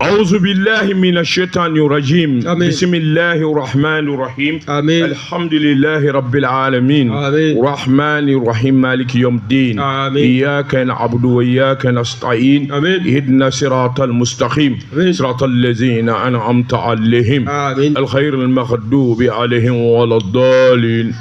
أعوذ بالله من الشيطان الرجيم. آمين. بسم الله الرحمن الرحيم. آمين. الحمد لله رب العالمين. آمين. الرحمن الرحيم، مالك يوم الدين. آمين. إياك نعبد وإياك نستعين. آمين. اهدنا صراط المستقيم. آمين. صراط الذين أنعمت عليهم. آمين. الخير المغضوب عليهم ولا الضالين.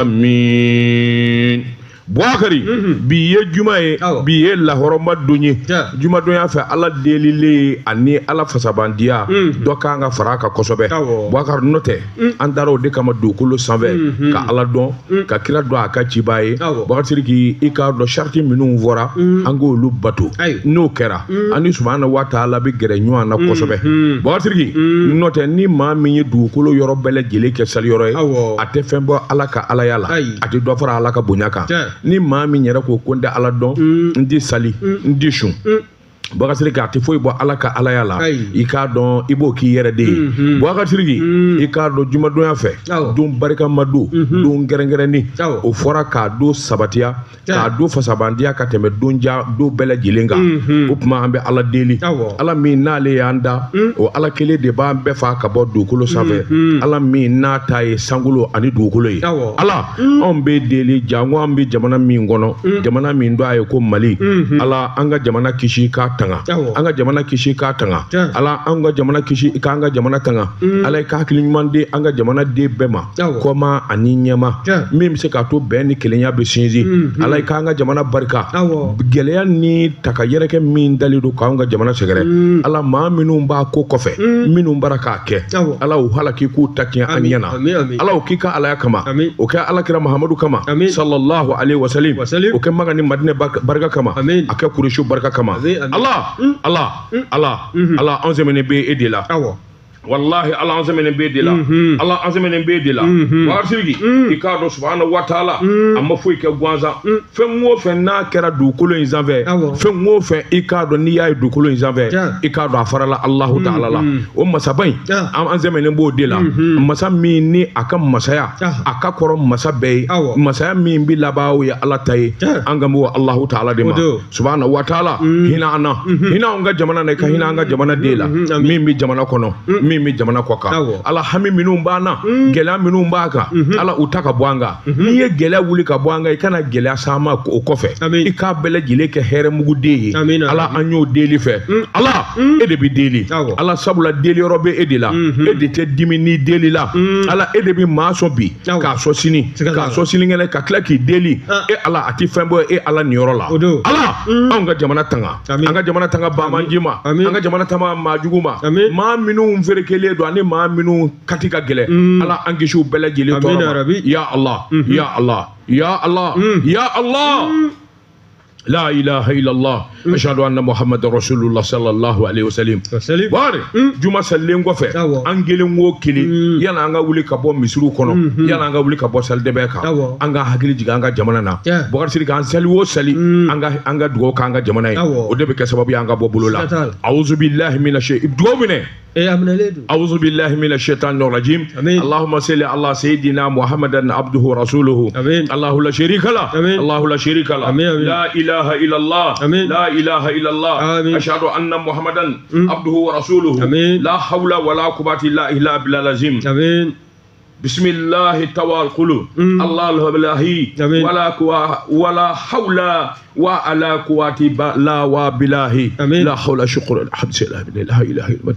آمين. Buakari, bi ye juma ye. Awɔ. Bi ye lahɔrɔma don ye. Jumadonya fɛ, Ala delilen ani Ala fasabandiya dɔ kan ka fara a kan kosɛbɛ. Buakari, n'o tɛ, an taara o de kama dugukolo sanfɛ, ka Ala dɔn, ka kira dɔn, a ka cibaa ye. Buakari Sidiki, i k'a dɔn, sariti minnu fɔra, an k'olu bato. Ayiwa. N'o kɛra, an ni Subahana wa taala bɛ gɛrɛ ɲɔgɔn na kosɛbɛ. Buakari Sidiki, n'o tɛ, ni maa min ye dugukolo yɔrɔ bɛɛ lajɛlen kɛ saliyɔrɔ ye, a tɛ fɛn bɔ Ala ka alaya la, Ayi. a tɛ dɔ fara Ala ka bonya kan. Ni maa min yɛrɛ ko ko n tɛ Ala dɔn, n tɛ sali, n tɛ sun, Buakari Sidiki, a tɛ foyi bɔ Ala ka alaya la. Ayi. I k'a dɔn, i b'o k'i yɛrɛ de ye. Buakari Sidiki, i k'a dɔn, jumadonya fɛ, don barikama don, don kɛrɛnkɛrɛnni, o fɔra k'a don sabatiya, k'a don fasabandiya ka tɛmɛ don ja don bɛɛ lajɛlen kan. O tuma, an bɛ Ala deli. Ala min n'ale y'an da, o Ala kelen de b'an bɛɛ fa ka bɔ dugukolo sanfɛ. Ala min n'a ta ye sankolo ani dugukolo ye. Ala, anw bɛ deli, janko an bɛ jamana min kɔnɔ, jamana min dɔ a ye ko Mali. Ala, an ka jamana kisi k'a tanga. An ka jamana kisi k'a tanga. Ala, an ka jamana kisi k'an ka jamana tanga. Ala, i ka hakili ɲuman di an ka jamana den bɛɛ ma, kɔma ani ɲɛma, min bɛ se k'a to bɛn ni kelenya bɛ sinsin. Ala, i k'an ka jamana barika. Gɛlɛya ni taka yɛrɛkɛ min dalen don k'an ka jamana sɛgɛrɛ, Ala, maa minnu b'a ko kɔfɛ, minnu bara k'a kɛ, Ala, u halaki k'u ta tiɲɛ an ɲɛna. Amin, amin. Ala, o k'i ka alaya kama, Amin. o kɛ Alakira Mahamadu kama, Amin. sallallahu alaihi wasallam, Wasalim. o kɛ Maka ni Madinɛ barika kama, Amin. a kɛ Kuresu barika kama. Amin, amin. Ala, Ala, Ala, Ala, an sɛmɛnen bɛ e de la. Wallahi, Ala, an sɛmɛnen bɛ e de la. Ala, an sɛmɛnen bɛ e de la. Bakari Sidiki, i k'a dɔn, subahana wa taala, a ma foyi kɛ gansan. Fɛn o fɛn n'a kɛra dugukolo in sanfɛ, fɛn o fɛn, i k'a dɔn, n'i y'a ye dugukolo in sanfɛ, i k'a dɔn, a farala Alahu taala la. O masaba in, an sɛmɛnen b'o de la. Masa min ni a ka masaya a ka kɔrɔ masa bɛɛ ye, masaya min bi laban, o ye Ala ta ye. An kan b'o Alahu taala de ma, subahana wa taala. Hinɛ an na, hinɛ anw ka jamana na, i ka hinɛ an ka jamana den la, min bɛ jamana kɔnɔ, min bɛ jamana kɔ kan. Ala, hami minnu b'an na, gɛlɛya minnu b'a kan, Ala, u ta ka bɔ an kan. N'i ye gɛlɛya wuli ka bɔ an kan, i kana gɛlɛya s'an ma o kɔfɛ. Amin. I k'a bɛɛ lajɛlen kɛ hɛrɛmuguden ye. Amina. Ala, an y'o deli fɛ. Ala, e de bɛ deli. Ala, sabula deli yɔrɔ bɛ e de la. E de tɛ dimi ni deli la. Ala, e de bɛ maa sɔn bi, k'a sɔn sini, Siga t'a k'a la. sɔn sinikɛnɛ, ka tila k'i deli. E Ala, a tɛ fɛn bɔ e Ala niyɔrɔ la. O don. Ala, anw ka jamana tanga. Amin. An ka jamana tanga bamanji ma. Amin. An ka jamana tanga maajugu ma. Amin. Maa minnu ferekelen don ani maa minnu kati ka gɛlɛn, Ala, an kisi u bɛɛ lajɛlen Amin, tɔɔrɔ ma. ya Rabbi. Ya Allah, ya Allah, ya Allah, ya Allah. La ilaha illallah, ashhadu anna Muhammadar rasulullah sallallahu alaihi wasallam. Wasalim. Bari juma salilen kɔfɛ, an kelen o kelen, yanni an ka wuli ka bɔ misiriw kɔnɔ, yanni an ka wuli ka bɔ salidɛbɛ kan, an ka hakili jigin an ka jamana na. Bakari Sidiki, an sali o sali, an ka dugawu k'an ka jamana ye. O de bɛ kɛ sababu ye an ka bɔ bolo la. Siga t'a la. Awuzu billahi mina she dugawu minɛ. Ee, a minɛlen don. أعوذ بالله من الشيطان الرجيم. آمين. اللهم صل على سيدنا محمد عبده ورسوله. آمين. الله لا شريك له. آمين. الله لا شريك له. آمين، آمين. لا إله إلا الله. آمين. لا إله إلا الله. آمين. أشهد أن محمدا عبده ورسوله. آمين. لا حول ولا قوة إلا بالله العظيم. Amin. بسم الله التوكل الله بالله. آمين. ولا قوة ولا حول ولا قوة لا وبالله. آمين. لا حول، شكر، الحمد لله، لا إله إلا الله،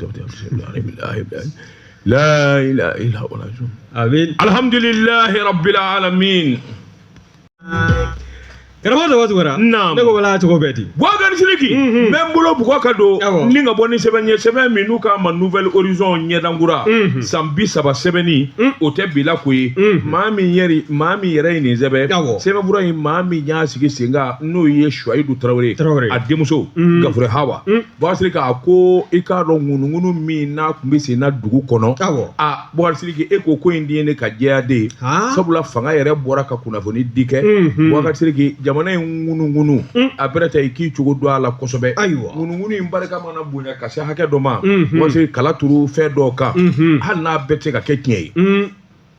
لا إله إلا الله. Amin. الحمد لله رب العالمين. Karamɔgɔ Daba Tunkara. Naam. Ne ko wala cogo bɛɛ di. Boubacar Sidiki, n bɛ n bolo bugɔ ka don ni ka bɔ ni sɛbɛn ye, sɛbɛn min n'u k'a ma Nouvel Horizon ɲɛdankura, san 30 sɛbɛnni, o tɛ bila ko ye. Maa min yɛrɛ ye nin sɛbɛn, sɛbɛnfura in, maa min y'a sigi sen kan, n'o ye Suwayidu Tarawele, Tarawele. a denmuso Gafure Hawa. Boubacar Sidiki, a ko i k'a dɔn, ŋunuŋunu min n'a tun bɛ sen na dugu kɔnɔ, a Boubacar Sidiki, e ko ko in di ye ne ka jɛya de ye, sabula fanga yɛrɛ bɔra ka kunnafoni di kɛ. Boubacar Sidiki, jamana in ŋunuŋunu, a bɛrɛ ta i k'i cogo don a la kosɛbɛ. Ŋunuŋunu in barika mana bonya ka se hakɛ dɔ ma, Boubacar Sidiki, kala turu fɛn dɔw kan, hali n'a bɛɛ tɛ se ka kɛ tiɲɛ ye.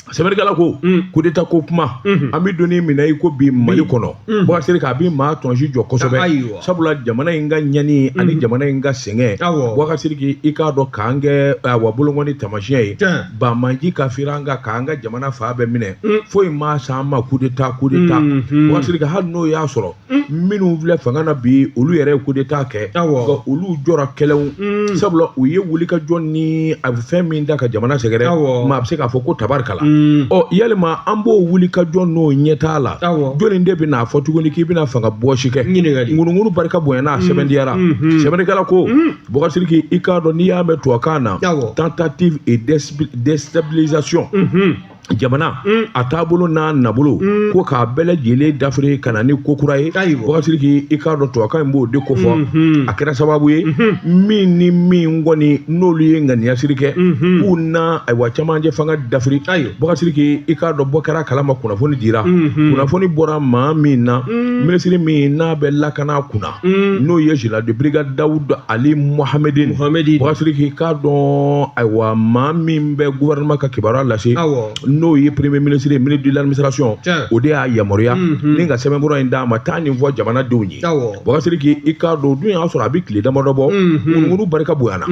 Sɛbɛnnikɛla ko coup d'état ko kuma, an bɛ don min na i ko bi Mali kɔnɔ, Boubacar Sidiki, a bɛ maa tɔnsi jɔ kosɛbɛ, sabula jamana in ka ɲani ani jamana in ka sɛgɛn, Boubacar Sidiki, i k'a dɔn k'an kɛ awa bolonkɔni taamasiyɛn ye, banbaanci ka fira an kan k'an ka jamana fan bɛɛ minɛ, foyi ma s'an ma coup d'état, coup d'état. Boubacar Sidiki, hali n'o y'a sɔrɔ minnu filɛ fanga na bi, olu yɛrɛ ye coup d'état kɛ, nka olu jɔra kɛlɛw, sabula u ye wulikajɔ ni a bɛ fɛn min da ka jamana sɛgɛrɛ, maa bɛ se k'a fɔ ko tabarikala. Ɔ yalima an b'o wulikajɔ n'o ɲɛtaa la, jɔnni de bɛna fɔ tuguni k'i bɛna fanga bɔsi kɛ? Ŋunuŋunu barika bonyana, a sɛbɛndiyara. Sɛbɛnnikɛla ko, Boubacar Sidiki, i k'a dɔn n'i y'a mɛn tubabukan na tentative et déstabilisation, jamana a taabolo n'a nabolo ko k'a bɛɛ lajɛlen dafiri ka na ni ko kura ye. Boubacar Sidiki, i k'a dɔn tubabukan in b'o de kofɔ. A kɛra sababu ye min ni min kɔni n'olu ye ŋaniyasiri kɛ k'u na ayiwa camancɛ fanga dafiri. Boubacar Sidiki, i k'a dɔn bɔ kɛra kalama, kunnafoni dira, kunnafoni bɔra maa min na, minisiri min n'a bɛ lakana kunna, n'o ye général de brigade Dawud Ali Mohamedine. Boubacar Sidiki, i k'a dɔn ayiwa maa min bɛ gouvernement ka kibaruya lase, n'o ye premier ministre ye, ministre de l'administration, o de y'a yamaruya ni ka sɛbɛnfura in d'a ma, taa nin fɔ jamanadenw ye. Boubacar Sidiki, i k'a dɔn o dun y'a sɔrɔ a bɛ tile damadɔ bɔ, ŋunuŋunu barika bonyana.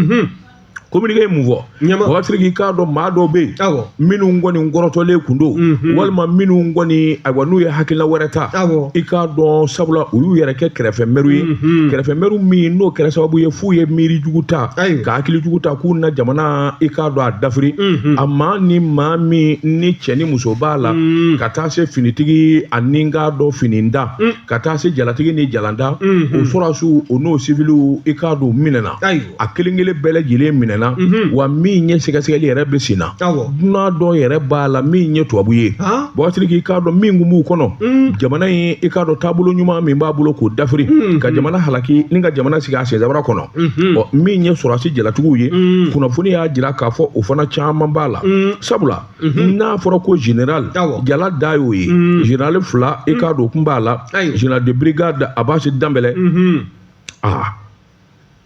Communiqué ye mun fɔ? Boubacar Sidiki, i k'a dɔn maa dɔw bɛ yen minnu kɔni kɔrɔtɔlen kun don, walima minnu kɔni ayiwa n'u ye hakilina wɛrɛ ta, i k'a dɔn sabula u y'u yɛrɛ kɛ kɛrɛfɛmɛriw ye, kɛrɛfɛmɛriw min n'o kɛra sababu ye f'u ye miiri jugu ta ka hakili jugu ta k'u na jamana, i k'a dɔn a dafiri. A maa ni maa min ni cɛ ni muso b'a la, ka taa se finitigi ani k'a dɔn fininda, ka taa se jalatigi ni jalanda, o sɔrɔdasiw o n'o siviliw, i k'a dɔn minɛna, a kelen kelen bɛɛ lajɛlen minɛna. Wa min ye sɛgɛsɛgɛli yɛrɛ bɛ sen na, dunan dɔ yɛrɛ b'a la min ye tubabu ye. Boubacar Sidiki, i k'a dɔn min kun b'u kɔnɔ, jamana in, i k'a dɔn taabolo ɲuman min b'a bolo k'o dafiri ka jamana halaki ni ka jamana sigi a sensabara kɔnɔ. Ɔ min ye sɔrɔdasi jalatigiw ye, kunnafoni y'a jira k'a fɔ o fana caman b'a la, sabula n'a fɔra ko général jala da y'o ye, général fila, i k'a dɔn o kun b'a la, général de brigade Abbas Danbɛlɛ.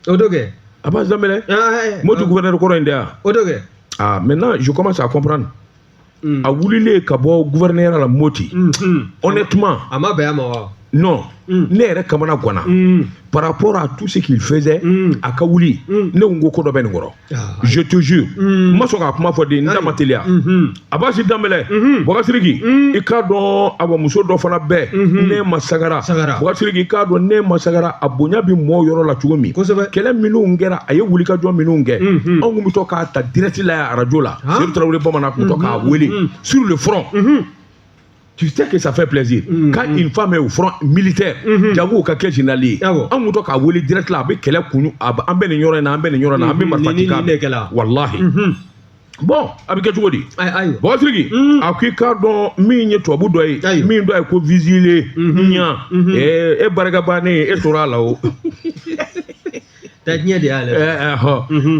O do kɛ. Abbas Danbɛlɛ, Moti gouverneur kɔrɔ in tɛ yan? O do kɛ. Ah, maintenant je commence à comprendre. A wulilen ka bɔ gouverneur la Moti, honnêtement, a ma bɛn a ma wa? Non, ne yɛrɛ kamana ganna par rapport à tout ce qu'il faisait. A ka wuli, ne ko ko dɔ bɛ nin kɔrɔ, je te jure, n ma sɔn k'a kuma fɔ de, n da ma teliya. Abbas Danbɛlɛ, Boubacar Sidiki, i k'a dɔn awa muso dɔ fana bɛɛ, Nɛma Sagara. Boubacar Sidiki, i k'a dɔn Nɛma Sagara, a bonya bɛ mɔɔw yɔrɔ la cogo min, kɛlɛ minnu kɛra, a ye wulikajɔ minnu kɛ, anw kun bɛ to k'a ta direct la yan arajo la, Seydou Traoré bamanan kun bɛ to k'a wele sur le front. Tu sais que ça fait plaisir quand une femme est au front militaire, jago ka kɛ général ye. An kun to k'a wele direct la, a bɛ kɛlɛ kun, an bɛ nin yɔrɔ in na, an bɛ nin yɔrɔ in na, an bɛ marifa ci kan, walahi. Bon, a bɛ kɛ cogo di? Boubacar Sidiki, a ko i k'a dɔn min ye tubabu dɔ ye, min dɔ ye ko visile ɲa, e barika bannen, e tora a la o. Diɲɛ de y'ale.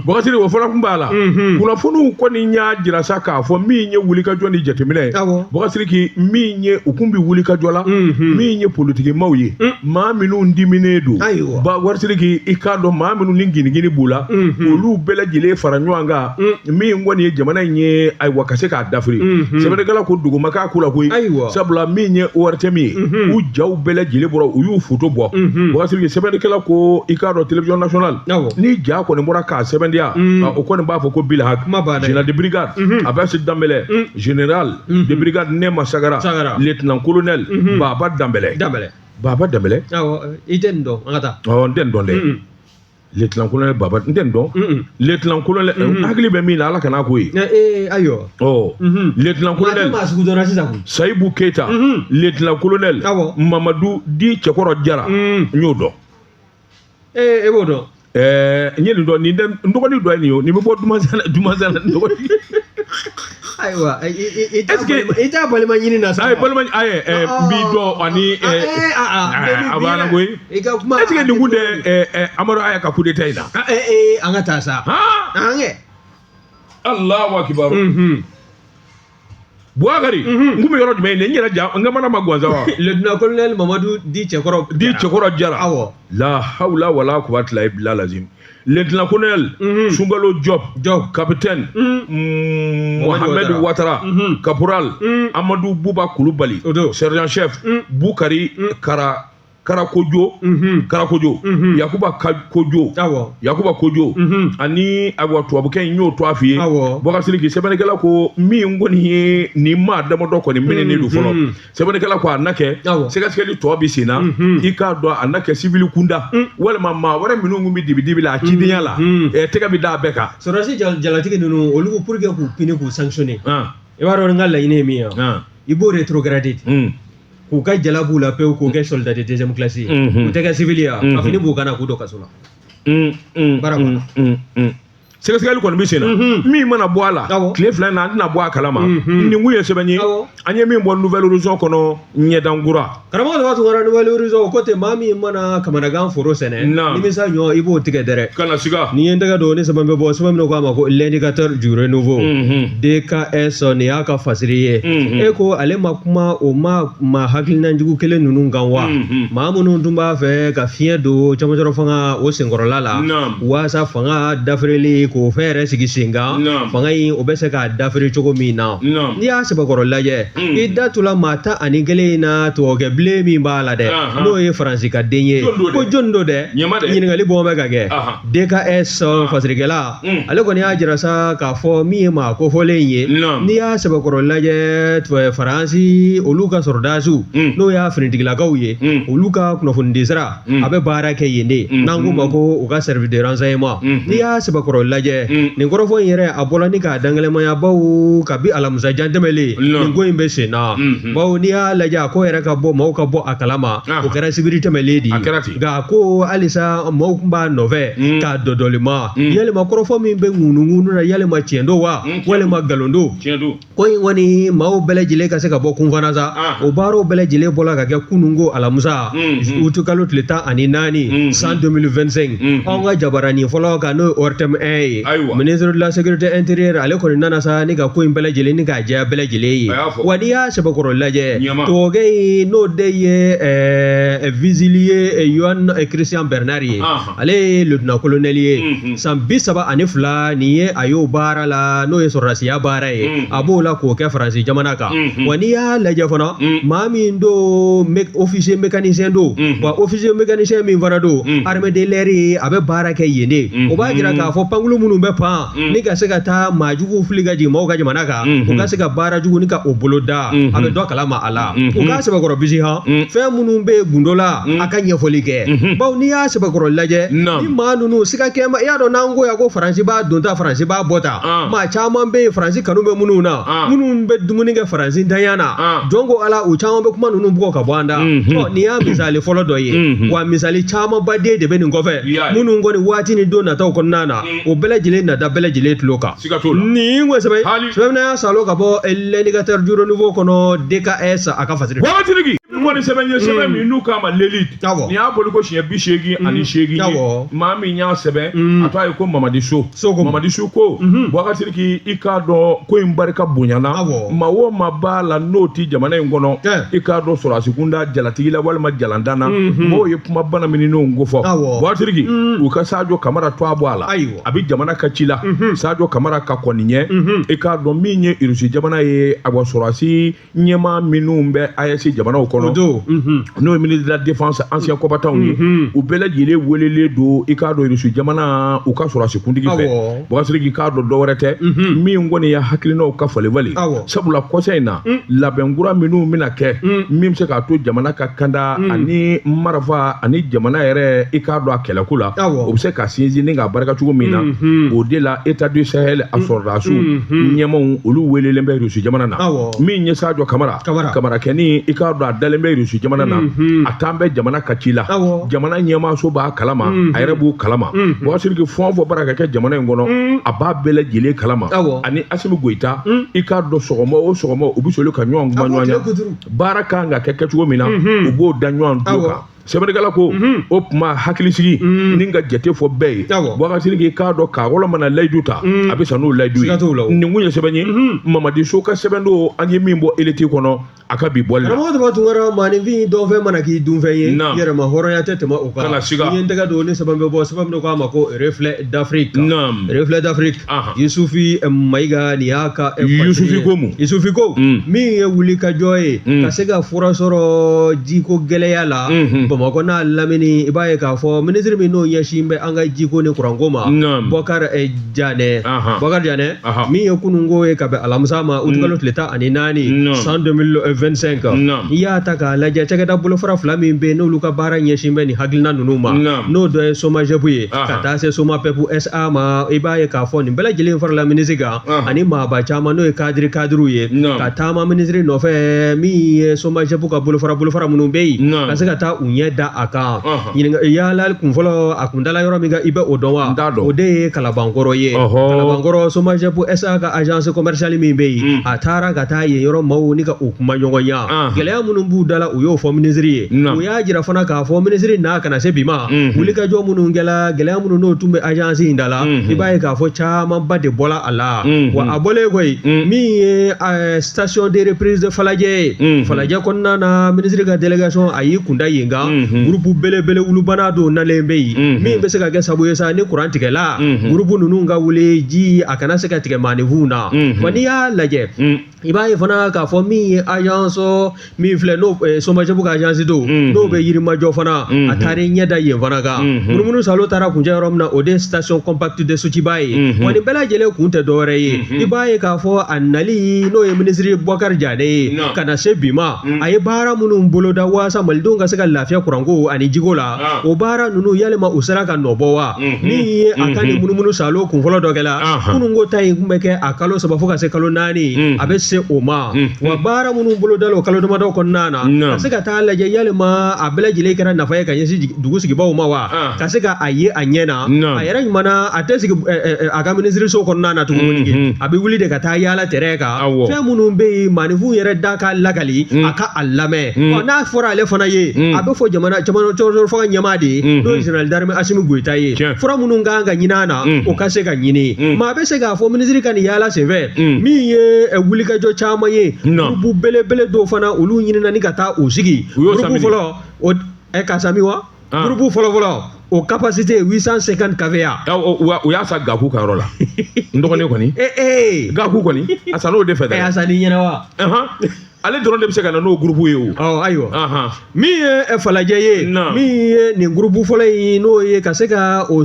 Boubacar Sidiki, o fana kun b'a la. Kunnafoniw kɔni y'a jira sa k'a fɔ min ye wulikajɔ ni jateminɛ ye, Boubacar Sidiki, min ye u kun bɛ wulikajɔ la, min ye politikimaw ye, maa minnu diminen don, Boubacar Sidiki, i k'a dɔn maa minnu ni ginigini b'u la, olu bɛɛ lajɛlen fara ɲɔgɔn kan, min kɔni ye jamana in ye, ayiwa ka se k'a dafiri. Sɛbɛnnikɛla ko dugu ma k'a ko la koyi, sabula min ye ORTM ye, u jaw bɛɛ lajɛlen bɔra, u y'u foto bɔ. Boubacar Sidiki, sɛbɛnnikɛla ko i k'a dɔn télévision nationale, ni ja kɔni bɔra k'a sɛbɛndiya, o kɔni b'a fɔ ko Bilhak, général de brigade Abbas Danbɛlɛ, général de brigade Nɛma Sagara, lieutenant colonel Baba Danbɛlɛ. Baba Danbɛlɛ. I tɛ nin dɔn, an ka taa. Awɔ, n tɛ nin dɔn dɛ. Lieutenant colonel Baba, n tɛ nin dɔn. Lieutenant colonel, hakili bɛ min na, Ala kana k'o ye. Ayiwa. Ɔ lieutenant colonel maa sugu dɔnna sisan koyi. Sayibu Keyita, lieutenant colonel Mamadu Di Cɛkɔrɔ Jara, n y'o dɔn. E b'o dɔn. N ye nin dɔn, nin tɛ n dɔgɔnin dɔ ye nin ye, nin bɛ bɔ Dumansana n dɔgɔnin. Ayiwa, i t'a balima ɲini na sa. Ayi, balima, ayi, n b'i dɔn ani a banna koyi. I ka kuma. Est ce que nin kun tɛ Amadu Aya ka coup d'état in na? An ka taa sa. An kɛ. Allahu akibaru. Bouakari, n kun bɛ yɔrɔ jumɛn n yɛrɛ ja n ka mana ma gansan wa? Lieutenant colonel Mamadu dit Cɛkɔrɔ. Dit Cɛkɔrɔ Jara. Awɔ. La hawla wala quwwata illa billah lazim. Lieutenant colonel Sungalo Diop. Diop. Capitaine Mohamed Ouattara. Caporal Amadou Bouba Koulibaly. Sergent chef Boukari Kara Karakojo, Karakojo, Yakuba Kojo, Yakuba Kojo, ani awa tubabukɛ in y'o to a f'i ye. Boubacar Sidiki, sɛbɛnnikɛla ko min kɔni ye nin maa damadɔ kɔni minɛnen don fɔlɔ. Sɛbɛnnikɛla ko a na kɛ sɛgɛsɛgɛli tɔ bɛ sen na, i k'a dɔn a na kɛ civil kunda walima maa wɛrɛ minnu kun bɛ dibi-dibi la a cidenya la, tɛgɛ bɛ da a bɛɛ kan. Sɔrɔdasi jalatigi ninnu, olu pour que k'u punir, k'u sanctionner, i b'a dɔn n ka laɲini ye min ye, i b'o rétrograder k'u ka jala b'u la pewu, k'u kɛ soldat de deuxième classe ye, u tɛ kɛ civil ye, ka fini b'u kan na, k'u don kaso la. Baara banna. Sɛgɛsɛgɛli kɔni bɛ sen na, min mana bɔ a la tile 2 in na, an tɛna bɔ a kalama. Nin kun ye sɛbɛn ye an ye min bɔ Nouvel Horizon kɔnɔ, ɲɛdankura. Karamɔgɔ Daba Tunkara, Nouvel Horizon ko ten, maa min mana kamanagan foro sɛnɛ, nimisa ɲɔ, i b'o tigɛ dɛrɛ. Kana siga. Ni ye n tɛgɛ don ni sɛbɛn bɛ bɔ, sɛbɛn min ko a ma ko L'indicateur du renouveau, DKS, nin y'a ka fasiri ye. E ko ale ma kuma o ma hakilina jugu kelen ninnu kan wa, maa minnu tun b'a fɛ ka fiɲɛ don camancɛrɔ fanga o senkɔrɔla la, waasa fanga dafirili k'o fɛn yɛrɛ sigi sen kan, fanga in o bɛ se k'a dafiri cogo min na. N'i y'a sɛbɛkɔrɔ lajɛ, i da tula maa 11 in na, tubabukɛ bilen min b'a la dɛ, n'o ye Faransi ka den ye, ko jɔn don dɛ, ɲininkali bɔn bɛ ka kɛ. DKS fasirikɛla, ale kɔni y'a jira sa k'a fɔ min ye maa kofɔlen ye, n'i y'a sɛbɛkɔrɔ lajɛ, Faransi olu ka sɔrɔdasiw, n'o y'a finitigilakaw ye, olu ka kunnafonidi sira a bɛ baara kɛ yen de, n'an k'o ma ko u ka service de renseignement. N'i y'a sɛbɛkɔrɔ lajɛ, nin kɔrɔfɔ in yɛrɛ a bɔla ni k'a dangɛlɛmaya, bawo kabi alamisa jan tɛmɛlen nin ko in bɛ sen na, bawo n'i y'a lajɛ, a ko yɛrɛ ka bɔ, maaw ka bɔ a kalama, o kɛra sibiri tɛmɛlen de ye. Nka ko halisa maaw tun b'a nɔfɛ k'a dɔdɔlima, yalima kɔrɔfɔ min bɛ ŋunuŋunu na, yalima tiɲɛ don wa walima nkalon don? Ko in kɔni maaw bɛɛ lajɛlen ka se ka bɔ kun fana sa, o baaraw bɛɛ lajɛlen bɔla ka kɛ kununko alamisa, uti kalo tile 14 san 2025, anw ka jabaranin fɔlɔ kan, n'o ye ORTM 1 ye. Ministre de la sécurité intérieure, ale kɔni nana sa ni ka ko in bɛɛ lajɛlen ni k'a jɛya bɛɛ lajɛlen ye. Wa n'i y'a sɛbɛkɔrɔ lajɛ, tubabukɛ in, n'o de ye Vezilier Yohan Christian Bernard ye, ale ye lieutenant colonel ye, san 32 nin ye a y'o baara la, n'o ye sɔrɔdasiya baara ye, a b'o la k'o kɛ Faransi jamana kan. Wa n'i y'a lajɛ fana, maa min don, officier mécanicien don, wa officier mécanicien min fana don, armée de l'air ye, a bɛ baara kɛ yen de. O b'a jira k'a fɔ pankulu minnu bɛ pan ni ka se ka taa maajuguw fili ka jigin maaw ka jamana kan, u ka se ka baara jugu ni ka o bolo da, a bɛ dɔ kalama a la. U k'a sɛbɛkɔrɔ bisi han, fɛn minnu bɛ gundo la, a ka ɲɛfɔli kɛ, bawo n'i y'a sɛbɛkɔrɔ lajɛ, ni maa ninnu siga kɛ ma, i y'a dɔn n'an ko yan ko Faransi b'a don ta, Faransi b'a bɔ ta, maa caman bɛ yen Faransi kanu bɛ minnu na, minnu bɛ dumuni kɛ Faransi ntanya na, jɔn ko Ala, u caman bɛ kuma ninnu bugɔ ka bɔ an da. Ɔ, nin y'a misali fɔlɔ dɔ ye, wa misali camanba den de bɛ nin kɔfɛ, minnu kɔni waati ni don nataw kɔnɔna na, o bɛɛ lajɛlen nata bɛɛ lajɛlen tulo kan. Nin ko sɛbɛn sɛbɛn y'a salo ka bɔ L'indicateur du renouveau kɔnɔ, DKS a ka fasiri. Wagatigi kɔni sɛbɛn ye sɛbɛn min n'u k'a ma L'Élite, nin y'a boli ko siɲɛ 88 ye. Maa min y'a sɛbɛn, a tɔgɔ ye ko Mamadi So. Mamadi So ko Wagatigi, i k'a dɔn ko in barika bonyana, maa o maa b'a la n'o ti jamana in kɔnɔ, i k'a dɔn sɔrɔdasi kunda jalatigi la walima jalantan na, mɔgɔw ye kuma bana minnu ko fɔ. Wagatigi, u ka Sadio Kamara to a bɔ a la, a bɛ jamana ka ci la. Sadio Kamara ka kɔni ɲɛ, i k'a dɔn min ye Irisi jamana ye, awa sɔrɔdasi ɲɛmaa minnu bɛ AES jamanaw kɔnɔ, n'o ye ministre de la défense ancien combattant ye, u bɛɛ lajɛlen welelen don, i k'a dɔn Irisi jamana u ka sɔrɔdasi kuntigi fɛ. Wagatigi, k'a dɔn dɔwɛrɛ tɛ min kɔni ye hakilinaw ka falen falen, sabula kɔsa in na labɛnkura minnu bɛna kɛ min bɛ se k'a to jamana ka kanda ani marifa ani jamana yɛrɛ, i k'a dɔn a kɛlɛko la, o bɛ se ka sinsin ni k'a barika cogo min na. O de la État du Sahel a sɔrɔdasiw ɲɛmaaw olu welelen bɛ Irisi jamana na. Min ye Sadio Kamara Kamarakɛni, i k'a dɔn a dalen bɛ Irisi jamana na, a t'an bɛ jamana ka ci la, jamana ɲɛmaaso b'a kalama, a yɛrɛ b'u kalama. Wagatigi, fɛn o fɛn baara ka kɛ jamana in kɔnɔ, a b'a bɛɛ lajɛlen kalama. Ani Assimi Goïta, i k'a dɔn sɔgɔma o sɔgɔma u bɛ soli ka ɲɔgɔn kuma ɲɔgɔn ɲɛ, baara kan ka kɛ kɛcogo min na, u b'o da ɲɔgɔn tulo kan. Sɛbɛnnikɛla ko o tuma hakilisigi ni ka jate fɔ bɛɛ ye. Bubakari Sidiki, k'a dɔn k'a wɔlɔ mana layidu ta, a bɛ sa n'o layidu ye. Nin kun ye sɛbɛn ye, Mamadi So ka sɛbɛn don, an ye min bɔ Elite kɔnɔ a ka bi bɔli la. Karamɔgɔ Daba Tunkara, maaninfin dɔnfɛn mana k'i dunfɛn ye, yɛrɛma hɔrɔnya tɛ tɛmɛ o kan. Kana siga. N ye n tɛgɛ don ni sɛbɛn bɛ bɔ, sɛbɛn min ko a ma ko Reflet d'Afrique. Reflet d'Afrique. Yusufi Mayiga, nin y'a ka Yusufi ko mun? Yusufi ko min ye wuli ka jɔ ye ka se ka fura sɔrɔ jiko gɛlɛya la Bamakɔ n'a lamini. I b'a ye k'a fɔ minisiri min n'o ɲɛsin bɛ an ka jiko ni kuranko ma, Bɔkari Janɛ, Bɔkari Janɛ, min ye kununko ye ka bɛn alamisa ma, utikalo tile 14, san 2025. N'i y'a ta k'a lajɛ, cakɛda bolofara fila min bɛ yen n'olu ka baara ɲɛsin bɛ nin hakilina ninnu ma, n'o dɔ ye SOMAGEP ye ka taa se SOMAPEP SA ma, i b'a ye k'a fɔ nin bɛɛ lajɛlen farala minisiri kan ani maaba caman, n'o ye kadiri kadiriw ye, ka taama minisiri nɔfɛ, min ye SOMAGEP ka bolofara minnu bɛ yen, ka se ka taa u ɲɛ da a kan. Ɲininka yaala kunfɔlɔ, a kun dala yɔrɔ min kan, i bɛ o dɔn wa? O de ye Kalabankɔrɔ ye. Kalabankɔrɔ, SOMAGEP SA ka agence commerciale min bɛ yen, a taara ka taa yen yɔrɔ maaw ni ka u kuma ɲɔgɔnya. Gɛlɛya minnu b'u da la, u y'o fɔ minisiri ye. U y'a jira fana k'a fɔ minisiri n'a kana se bi ma, wulikajɔ minnu kɛla, gɛlɛya minnu n'o tun bɛ agence in da la, i b'a ye k'a fɔ camanba de bɔla a la. Wa a bɔlen koyi, min ye station de reprise de Falajɛ ye, Falajɛ kɔnɔna na, minisiri ka délégation a y'i kunda yen kan. Groupe belebele wulubana dɔw nalen bɛ yen, min bɛ se ka kɛ sababu ye sa, ni kuran tigɛla, groupe ninnu ka wuli, ji a kana se ka tigɛ maaninfinw na. Wa n'i y'a lajɛ, i b'a ye fana k'a fɔ min ye agence min filɛ n'o SOMAGEP ka agence don, n'o bɛ Yirimajɔ fana, a taara ɲɛ da yen fana kan. Munumunu salo taara kuncɛ yɔrɔ min na, o de ye station compacte de Sotiba ye. Wa nin bɛɛ lajɛlen kun tɛ dɔwɛrɛ ye, i b'a ye k'a fɔ a nali n'o ye minisiri Bɔkari Janɛ ye ka na se bi ma, a ye baara minnu boloda waasa malidenw ka se ka lafiya kuranko ani jiko la, o baara ninnu yalima u sera ka nɔ bɔ wa? Min ye a ka nin munumunu salo kunfɔlɔ dɔ kɛla, kununko ta in tun bɛ kɛ a kalo 3 fo ka se kalo 4, a bɛ se o ma. Wa baara minnu bolodala o kalo damadɔ kɔnɔna na, ka se ka taa lajɛ yalima a bɛɛ lajɛlen kɛra nafa ye ka ɲɛsin dugu sigibaaw ma wa, ka se ka a ye a ɲɛ na. A yɛrɛ ɲuman na, a tɛ sigi a ka minisiriso kɔnɔna na tuguni, a bɛ wuli de ka taa yaala terrain kan. Fɛn minnu bɛ yen, maaninfinw yɛrɛ da ka lakali, a ka a lamɛn. N'a fɔra ale fana ye, a bɛ fɔ jamana cɛmancɛ fanga ɲɛmaa de ye, n'o ye général d'armée Asimi Goyita ye, fura minnu kan ka ɲini a na, o ka se ka ɲini. Maa bɛ se k'a fɔ minisiri ka nin yaala senfɛ, min ye wulikajɔ caman ye, groupe belebele dɔw fana, olu ɲinina ni ka taa u sigi. Groupe fɔlɔ o ka sami wa, groupe fɔlɔ fɔlɔ, o capacité 850 kVA. U y'a san Gaku ka yɔrɔ la, n dɔgɔnin kɔni. Gaku kɔni, a san n'o de fɛ dɛ. A san n'i ɲɛna wa? Ale dɔrɔn de bɛ se ka na n'o groupe ye o. Ɔ ayiwa, min ye Falajɛ ye, min ye nin groupe fɔlɔ in, n'o ye ka se ka o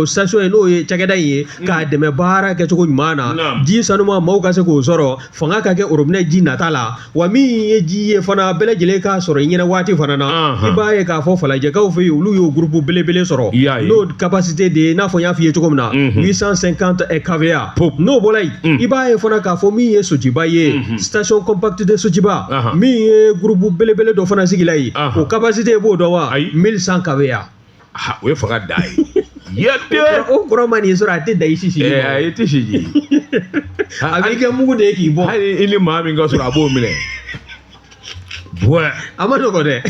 station ye, n'o ye cakɛda in ye, k'a dɛmɛ baara kɛcogo ɲuman na, ji sanuma maaw ka se k'o sɔrɔ, fanga ka kɛ robinet ji nata la. Wa min ye ji ye fana, bɛɛ lajɛlen k'a sɔrɔ i ɲɛna waati fana na. I b'a ye k'a fɔ Falajɛkaw fɛ yen, olu y'o groupe belebele sɔrɔ, n'o capacité de ye, i n'a fɔ n y'a f'i ye cogo min na, 850 kVA. N'o bɔra yen, i b'a ye fana k'a fɔ min ye Sotiba ye, station compacte de Sotiba, min ye groupe belebele dɔ fana sigila yen, o capacité i b'o dɔn wa? 1100 kVA. O ye fanga da ye. O kɔrɔ ma nin sɔrɔ, a tɛ da i sisi. A tɛ sisi. A b'i kɛ mugu de ye k'i bɔ. Hali i ni maa min ka sɔrɔ, a b'o minɛ. A ma nɔgɔ dɛ.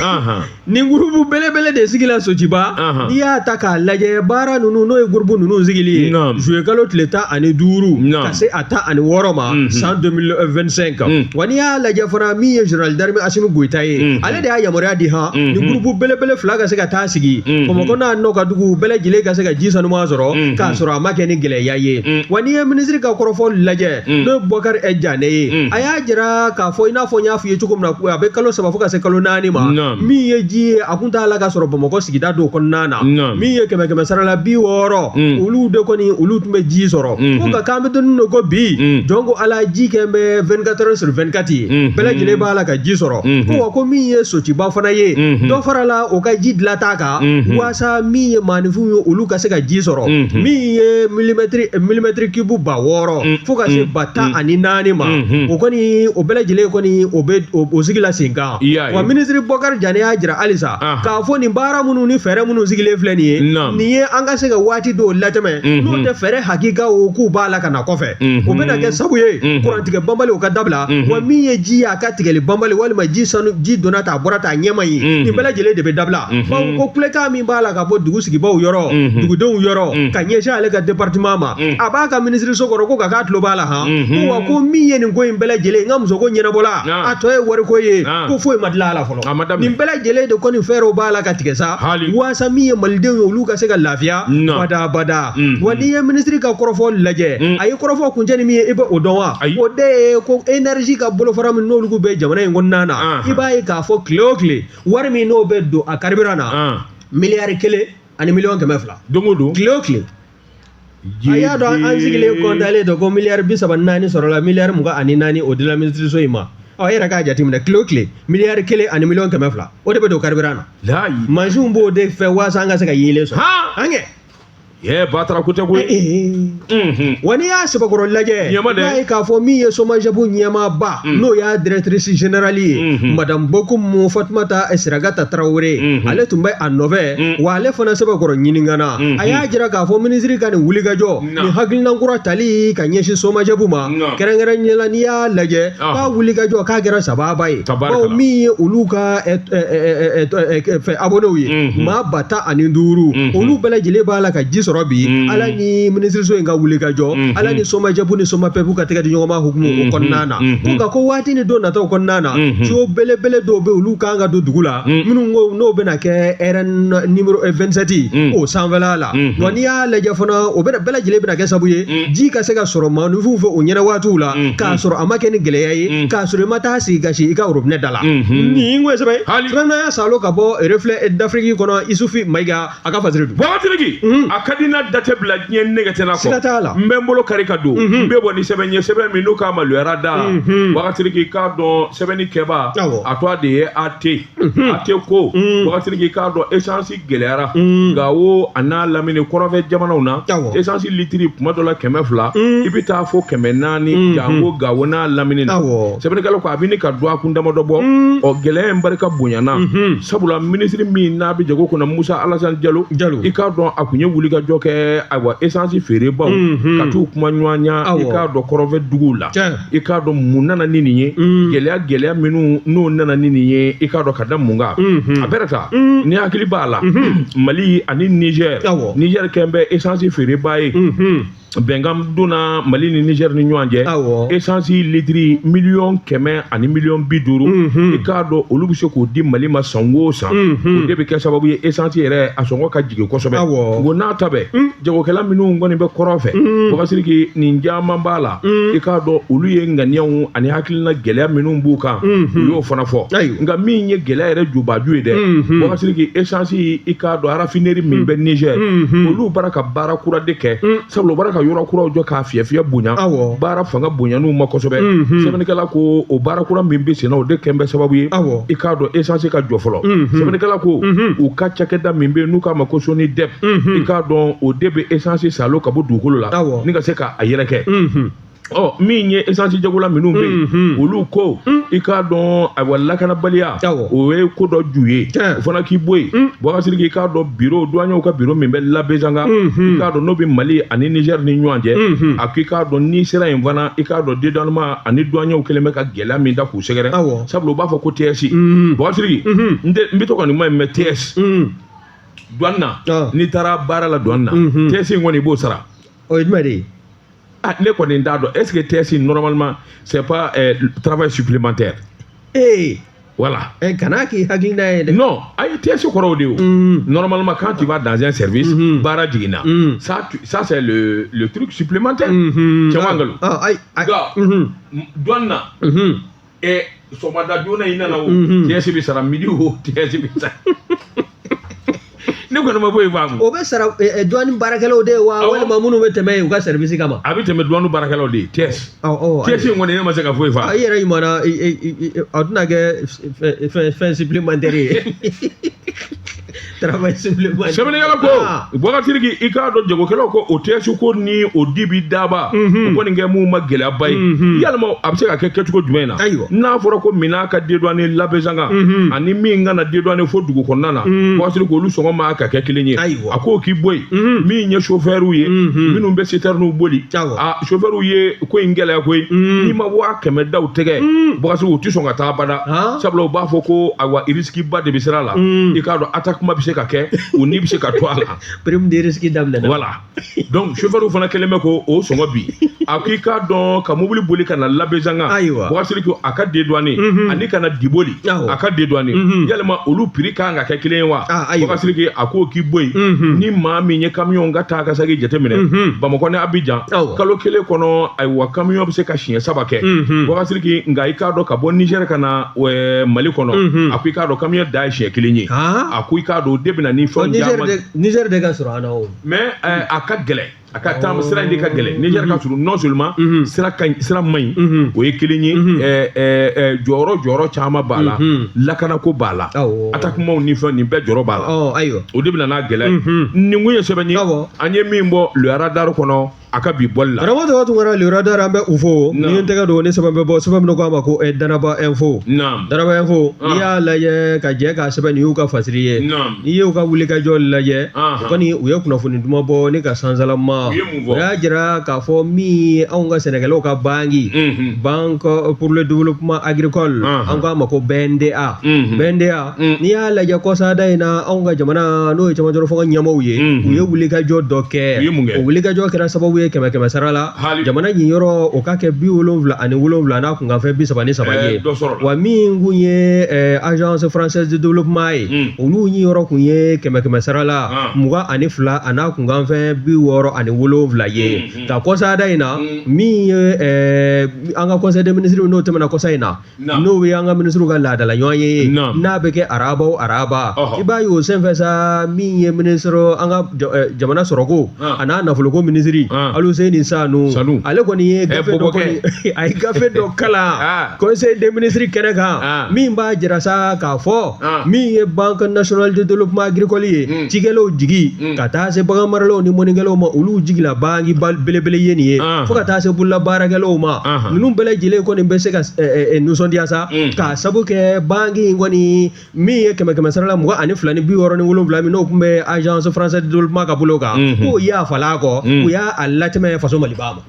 Nin groupe belebele de sigila Sotiba. N'i y'a ta k'a lajɛ, baara ninnu, n'o ye groupe ninnu sigili ye, juillet kalo tile 15 ka se a 16 ma, san 2025. Wa n'i y'a lajɛ fana, min ye général d'armée Asimi Goyita ye, ale de y'a yamaruya di han nin groupe belebele fila ka se ka taa sigi Bamakɔ n'a nɔ ka dugu bɛɛ lajɛlen ka se ka ji sanuman sɔrɔ, k'a sɔrɔ a ma kɛ ni gɛlɛya ye. Wa n'i ye minisiri ka kɔrɔfɔ lajɛ, n'o ye Bɔkari Janɛ ye, a y'a jira k'a fɔ, i n'a fɔ n y'a f'i ye cogo min na, a bɛ kalo 3 fo ka se kalo 4 ma, min ye ji ye, a kun t'a la ka sɔrɔ Bamakɔ sigida dɔw kɔnɔna na, min ye kɛmɛ sara la 60, olu de kɔni, olu tun bɛ ji sɔrɔ. Ko nka k'an bɛ don min ko bi, jɔn ko Ala, ji kɛ bɛ 24 heures sur 24 ye, bɛɛ lajɛlen b'a la ka ji sɔrɔ. Ko wa ko min ye Sotiba fana ye, dɔ farala o ka ji dilanta kan, waasa min ye maaninfinw ye, olu ka se ka ji sɔrɔ, min ye millimètre cube 6000 fo ka se 14,000 ma. O kɔni, o bɛɛ lajɛlen kɔni, o bɛ o sigila sen kan. yan. Wa minisiri Bɔkari Jane y'a jira halisa k'a fɔ nin baara minnu ni fɛɛrɛ minnu sigilen filɛ nin ye, nin ye an ka se ka waati dɔw latɛmɛ, n'o tɛ fɛɛrɛ hakika o k'u b'a la ka na kɔfɛ, o bɛna kɛ sabu ye kurantigɛ banbali o ka dabila, wa min ye ji ye a ka tigɛli banbali walima ji sanu ji donna ta a bɔra ta a ɲɛma ye, nin bɛɛ lajɛlen de bɛ dabila. Bawo ko kulekan min b'a la ka bɔ dugu sigibaaw yɔrɔ, dugudenw yɔrɔ, ka ɲɛsin ale ka département ma, a b'a ka minisiriso kɔrɔ ko ka k'a tulo b'a la han, ko wa ko min ye nin ko in bɛɛ lajɛlen n ka musoko ɲɛnabɔla, a tɔ ye wariko ye, ko foyi ma dilan a la fɔlɔ. Nin bɛɛ lajɛlen de kɔni fɛɛrɛw b'a la ka tigɛ sa, waasa min ye malidenw ye olu ka se ka lafiya bada bada. Wa n'i ye minisiri ka kɔrɔfɔ lajɛ, a ye kɔrɔfɔ kuncɛ ni min ye, i bɛ o dɔn wa? O de ye ko énergie ka bolofara min n'olu bɛ jamana in kɔnɔna na, i b'a ye k'a fɔ tile o tile wari min n'o bɛ don a carburant na, miliyari 1 ani miliyɔn 200 don o don, tile o tile. A y'a dɔn an sigilen kɔntalen don ko miliyari 34 sɔrɔla, miliyari 24 o dila minisiriso in ma. Ɔ, e yɛrɛ k'a jateminɛ, tile o tile miliyari 1 ani miliyɔn 200 o de bɛ don carburant na. Mansinw b'o de fɛ waasa an ka se ka yeelen sɔrɔ an kɛ. Ye batara ko tɛ koyi. Wa n'i y'a sɛbɛkɔrɔ lajɛ, i b'a ye k'a fɔ min ye SOMAGEP ɲɛmaaba, n'o y'a directrice générale ye, madame Bokum Fatumata Siragata Tarawele, ale tun bɛ a nɔfɛ, wa ale fana sɛbɛkɔrɔ ɲininkana, a y'a jira k'a fɔ minisiri ka nin wulikajɔ nin hakilina kura tali ka ɲɛsin SOMAGEP ma, kɛrɛnkɛrɛnnenya la n'i y'a lajɛ k'a wulikajɔ k'a kɛra sababa ye, bawo min ye olu ka fɛ abonnéw ye, maa 15,000, olu bɛɛ lajɛlen b'a la ka ji sɔrɔ bi, ala ni minisiriso in ka wulikajɔ, ala ni SOMAGEP ni SOMAPEP ka tɛgɛ di ɲɔgɔn ma hukumu o kɔnɔna na. Ko nka ko waati ni don nataw kɔnɔna na, tuyau belebele dɔw bɛ olu kan ka don dugu la, minnu ko n'o bɛna kɛ RN numéro 27 o sanfɛla la. Wa n'i y'a lajɛ fana, o bɛna bɛɛ lajɛlen bɛna kɛ sababu ye ji ka se ka sɔrɔ maaninfinw fɛ o ɲɛna waatiw la, k'a sɔrɔ a ma kɛ ni gɛlɛya ye, k'a sɔrɔ i ma taa sigi ka si i ka robinet da la. Nin ko ye sɛbɛn sɛbɛn salo ka bɔ Reflet d'Afrique kɔnɔ, Isufi Mayiga a ka fasiri don. Bɔgɔtiriki, a ka di n na da tɛ bila diɲɛ nɛgɛ tɛ na kɔ. Siga t'a la. N bɛ n bolo kari ka don, n bɛ bɔ ni sɛbɛn ye, sɛbɛn min n'u k'a ma luyara da. Bɔgɔtiriki, k'a dɔn sɛbɛnni kɛba, a tɔgɔ de ye AT. AT ko Bɔgɔtiriki, k'a dɔn essence gɛlɛyara Gawo a n'a lamini kɔrɔnfɛ jamanaw na. Essence litiri kuma dɔ la 200, i bɛ taa fo 400, janko Gawo n'a lamini na. Sɛbɛnnikɛla ko a bɛ ni ka dɔgɔkun damadɔ bɔ, ɔ gɛlɛya in barika bonyana, sabula minisiri min n'a bɛ jago kunna, Musa Alasani Jalo, i k'a dɔn a kun ye wulikajɔ kɛ, ayiwa essence feerebaw ka t'u kuma ɲɔgɔnya, i k'a dɔn kɔrɔnfɛ duguw la, i k'a dɔn mun nana ni nin ye, gɛlɛya minnu n'o nana ni nin ye, i k'a dɔn ka da mun kan. A bɛrɛ ta ni hakili b'a la, Mali ani Niger, Niger kɛn bɛ essence feereba ye, bɛnkan donna Mali ni Niger ni ɲɔgɔn cɛ, essence litiri 100 miliyɔn ani miliyɔn 50, i k'a dɔn olu bɛ se k'o di Mali ma san o san, o de bɛ kɛ sababu ye essence yɛrɛ a sɔngɔ ka jigin kosɛbɛ. O n'a ta bɛɛ, jagokɛla minnu kɔni bɛ kɔrɔn fɛ, Bɔkasiriki, nin caman b'a la, i k'a dɔn olu ye ŋaniyaw ani hakilina gɛlɛya minnu b'u kan, u y'o fana fɔ. Nka min ye gɛlɛya yɛrɛ jubaju ye dɛ, Bɔkasiriki, essence i k'a dɔn raffinerie min bɛ Niger, olu bara ka baara kura de kɛ, sabula u bara ka yɔrɔ kuraw jɔ k'a fiyɛ fiyɛ bonya, baara fanga bonyan'u ma kosɛbɛ. Sɛbɛnnikɛla ko o baara kura min bɛ sen na, o de kɛn bɛ sababu ye i k'a dɔn essence ka jɔ fɔlɔ. Sɛbɛnnikɛla ko u ka cakɛda min bɛ yen n'u k'a ma ko SONIDEP, i k'a dɔn o de bɛ essence salo ka bɔ dugukolo la ni ka se k'a yɛrɛkɛ. Ɔ min ye essence jagola minnu bɛ yen, olu ko i k'a dɔn ayiwa lakanabaliya o ye ko dɔ ju ye, o fana k'i bɔ yen. Bɔkasiriki, i k'a dɔn biro douaniers ka biro min bɛ Labezanga, i k'a dɔn n'o bɛ Mali ani Niger ni ɲɔgɔn cɛ, a ko i k'a dɔn n'i sera yen fana, i k'a dɔn dédouanement ani douaniers kɛlen bɛ ka gɛlɛya min da k'u sɛgɛrɛ, sabula u b'a fɔ ko TS. Bɔkasiriki, n bɛ to ka nin kuma in mɛn, TS douane na, n'i taara baara la douane na, TS in kɔni i b'o sara. O ye jumɛn de ye? Ah, ne kɔni t'a dɔn, est-ce que TS normalement c'est pas travail supplémentaire? Ee. Voilà. Eh, kana k'i hakilina ye dɛ. Non, ayi, TS kɔrɔw de o. Normalement quand tu vas dans un service, baara jiginna. Ça c'est le truc supplémentaire. Cɛ wa nkalon? Ah, ayi. Nka douane na, ɛ sɔgɔmada joona i nana o, TS bɛ sara, midi o, TS bɛ sara. Ne kɔni ma foyi faamu. O bɛ sara douane baarakɛlaw de ye wa, walima minnu bɛ tɛmɛ yen u ka service kama? A bɛ tɛmɛ douane baarakɛlaw de ye, TS. TS in kɔni ne ma se ka foyi faamu. I yɛrɛ ɲuman a tɛna kɛ fɛn supplémentaire ye. Travail supplémentaire. Sɛbɛnnikɛla ko, Boubacar Sidiki, i k'a dɔn jagokɛlaw ko o TS ko ni o dibi daba, o kɔni kɛ mun ma gɛlɛyaba ye. Yalima a bɛ se ka kɛ kɛcogo jumɛn na? N'a fɔra ko minan ka dédouaner Labezanga ani min kana dédouaner fo dugu kɔnɔna na, Boubacar Sidiki, olu sɔngɔ ma ka kɛ kelen ye. A k'o k'i bɔ yen. Min ye chauffeur ye minnu bɛ citerne boli, a chauffeur ye ko in gɛlɛya koyi. N'i ma 100 000 da u tɛgɛ, Boubacar Sidiki, u tɛ sɔn ka taa abada, sabula u b'a fɔ ko ayiwa, risque ba de bɛ sira la. I k'a dɔn attaquement bɛ se ka kɛ, u ni bɛ se ka to a la. Prime de risque daminɛna. Voilà, donc chauffeur fana kɛlen bɛ ko o sɔngɔ bi. A ko i k'a dɔn ka mobili boli ka na Labezanga, Boubacar Sidiki, a ka dédouaner, ani ka na Diboli, a ka dédouaner, yalima olu prix kan ka kɛ kelen ye wa? Boubacar Sidiki, a k'o k'i bɔ yen. Ni maa min ye camion ka taa ka segin jateminɛ Bamakɔ ni Abidjan, kalo kelen kɔnɔ, ayiwa, camion bɛ se ka siɲɛ saba kɛ, Boubacar Sidiki. Nka i k'a dɔn ka bɔ Niger ka na Mali kɔnɔ, a ko i k'a dɔn camion da ye siɲɛ kelen ye. A ko i k'a dɔn o de bɛ na ni fɛnw caman. Niger de ka sɔrɔ an na o. Mais a ka gɛlɛn, a ka taama sira in de ka gɛlɛn. Niger ka surun, non seulement sira ka ɲi, sira man ɲi, o ye kelen ye. Jɔyɔrɔ caman b'a la, lakanako b'a la, attaquement ni fɛn nin bɛɛ jɔyɔrɔ b'a la. O de bɛ na n'a gɛlɛya ye. Nin kun ye sɛbɛn ye an ye min bɔ Le Radar kɔnɔ a ka bi bɔli la. Karamɔgɔ tɔgɔ Tunkara, Le Radar, an bɛ u fo. Ni ye n tɛgɛ don ni sɛbɛn bɛ bɔ, sɛbɛn min ko a ma ko Danaba Info. Danaba Info, n'i y'a lajɛ ka jɛ k'a sɛbɛn, nin y'u ka fasiri ye. N'i y'u ka wulikajɔ lajɛ, o kɔni u ye kunnafoni duman bɔ ni ka sansalama. O y'a jira k'a fɔ min ye anw ka sɛnɛkɛlaw ka banki, Banque pour le développement agricole, an k'a ma ko BNDA. BNDA, n'i y'a lajɛ kɔsada in na, anw ka jamana n'o ye cɛmancɛ fanga ɲɛmaaw ye, u ye wulikajɔ dɔ kɛ. O wulikajɔ kɛra sababu ye 100 100 sara la, jamana ɲiyɔrɔ o ka kɛ 77 n'a kunkanfɛn 33 ye. Wa min kun ye Agence française de développement ye, olu ɲiyɔrɔ kun ye 100 100 sara la 22 a n'a kunkanfɛn 67 ye. Ka kɔsada in na, min ye an ka conseil des ministres n'o tɛmɛna kɔsa in na, n'o ye an ka ministres ka laadala ɲɔgɔn ye n'a bɛ kɛ araba o araba, i b'a ye o senfɛ sa, min ye ministre an ka jamana sɔrɔko a n'a nafoloko minisiri Aluseni Sanu, ale kɔni ye gafe dɔ kɔni, a ye gafe dɔ kalan conseil des ministres kɛnɛ kan, min b'a jira sa k'a fɔ min ye Banque nationale de développement agricole ye, cikɛlaw jigi ka taa se bagan maralaw ni mɔnikɛlaw ma, olu jigila banki belebele ye nin ye, fo ka taa se bolola baarakɛlaw ma. Ninnu bɛɛ lajɛlen kɔni bɛ se ka nisɔndiya sa k'a sabu kɛ banki in kɔni min ye 100 100 sara la 22 ni 67 min n'o tun bɛ Agence française de développement ka bolo kan, k'o yafala a kɔ, u y'a latɛmɛ faso Maliba ma.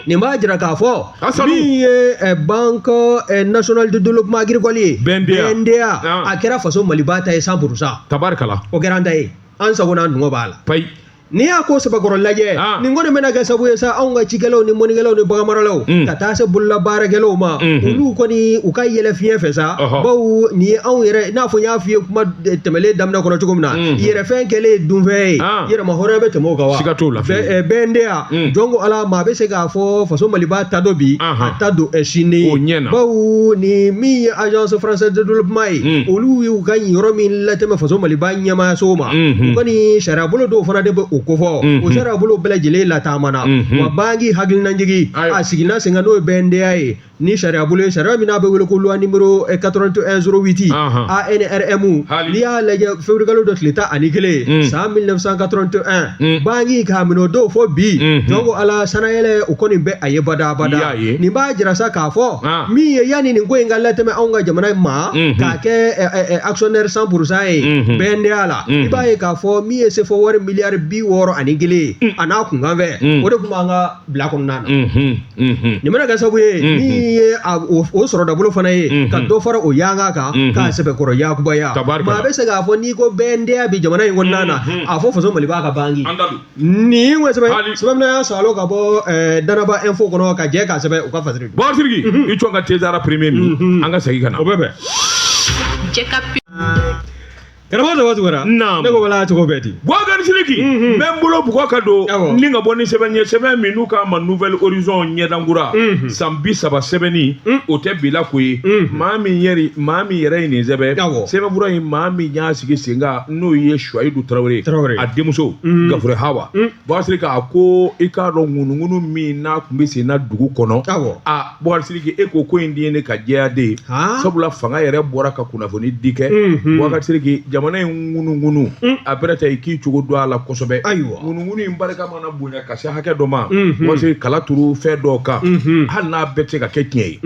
Nin b'a jira k'a fɔ min ye Banque nationale de développement agricole ye, BNDA, a kɛra faso Maliba ta ye 100%. Tabarikala. O kɛra an ta ye, an sago n'an dungɔ b'a la. Payi. N'i y'a ko sɛbɛkɔrɔ lajɛ, nin kɔni bɛna kɛ sababu ye sa, anw ka cikɛlaw ni mɔnikɛlaw ni baganmaralaw ka taa se bolola baarakɛlaw ma, olu kɔni u ka yɛlɛ fiɲɛ fɛ sa, bawo nin ye anw yɛrɛ, i n'a fɔ n y'a f'i ye kuma tɛmɛlen daminɛ kɔnɔ cogo min na, yɛrɛfɛn kɛlen ye dunfɛn ye, yɛrɛma hɔrɔnya bɛ tɛmɛ o kan wa? Siga t'o la. BNDA, jɔn ko Ala, maa bɛ se k'a fɔ faso Maliba ta don bi, a ta don sini, bawo ni min ye Agence française de développement ye, olu y'u ka yɔrɔ min latɛmɛ faso Maliba ɲɛmaayaso ma, u kɔni sariyabolo dɔw fana de bɛ o kofɔ, o sariyabolo bɛɛ lajɛlen lataamana. Wa banki hakilinajigi a sigina sen kan, n'o ye BNDA ye, ni sariyabolo ye, sariya min n'a bɛ wele ko loi numéro 81 08 ANRM. N'i y'a lajɛ février kalo dɔ tile 11 san 1981, banki k'a minɛ o don fo bi, jɔn ko Ala, sanayɛlɛ o kɔni bɛ a ye badabada. Nin b'a jira sa k'a fɔ min ye yanni nin ko in ka latɛmɛ anw ka jamana ma k'a kɛ actionnaire 100% ye BNDA la, i b'a ye k'a fɔ min ye CFA wari miliyari 61 a n'a kunkanfɛ, o de tun b'an ka bila kɔnɔna na. Nin bɛna kɛ sababu ye min ye o sɔrɔdabolo fana ye ka dɔ fara o yanga kan k'a sɛbɛkɔrɔ yakubaya. Maa bɛ se k'a fɔ n'i ko BNDA bi jamana in kɔnɔna na, a fɔ faso Maliba ka banki. Nin sɛbɛn sɛbɛn min y'a salo ka bɔ Danaba Info kɔnɔ ka jɛ k'a sɛbɛn u ka fasiri. Boubacar Sidiki, i cɔn ka Tezara premier min, an ka segin ka na. O bɛ bɛn. Karamɔgɔ Daba Tunkara. Naam. Ne ko wala cogo bɛɛ di. Boubacar Sidiki, n bɛ n bolo bugɔ ka don ni ka bɔ ni sɛbɛn ye, sɛbɛn min n'u k'a ma Nouvel Horizon ɲɛdankura, san 30 sɛbɛnni o tɛ bila ko ye. Maa min yɛrɛ ye nin sɛbɛn, sɛbɛnfura in maa min y'a sigi sen kan, n'o ye Suwayidu Tarawele, a denmuso Gafure Hawa. Boubacar Sidiki, a ko i k'a dɔn ŋunuŋunu min n'a tun bɛ sen na dugu kɔnɔ, a Boubacar Sidiki, e ko ko in di ne ka jɛya de ye, sabula fanga yɛrɛ bɔra ka kunnafoni di kɛ. Boubacar Sidiki, Jamana in ŋunuŋunu a bɛrɛ ta i k'i cogo dɔn a la kosɛbɛ. Ayiwa. Ŋunuŋunu in barika mana bonya ka se hakɛ dɔ ma, Bubakari, kala turu fɛn dɔw kan, hali n'a bɛɛ tɛ se ka kɛ tiɲɛ ye.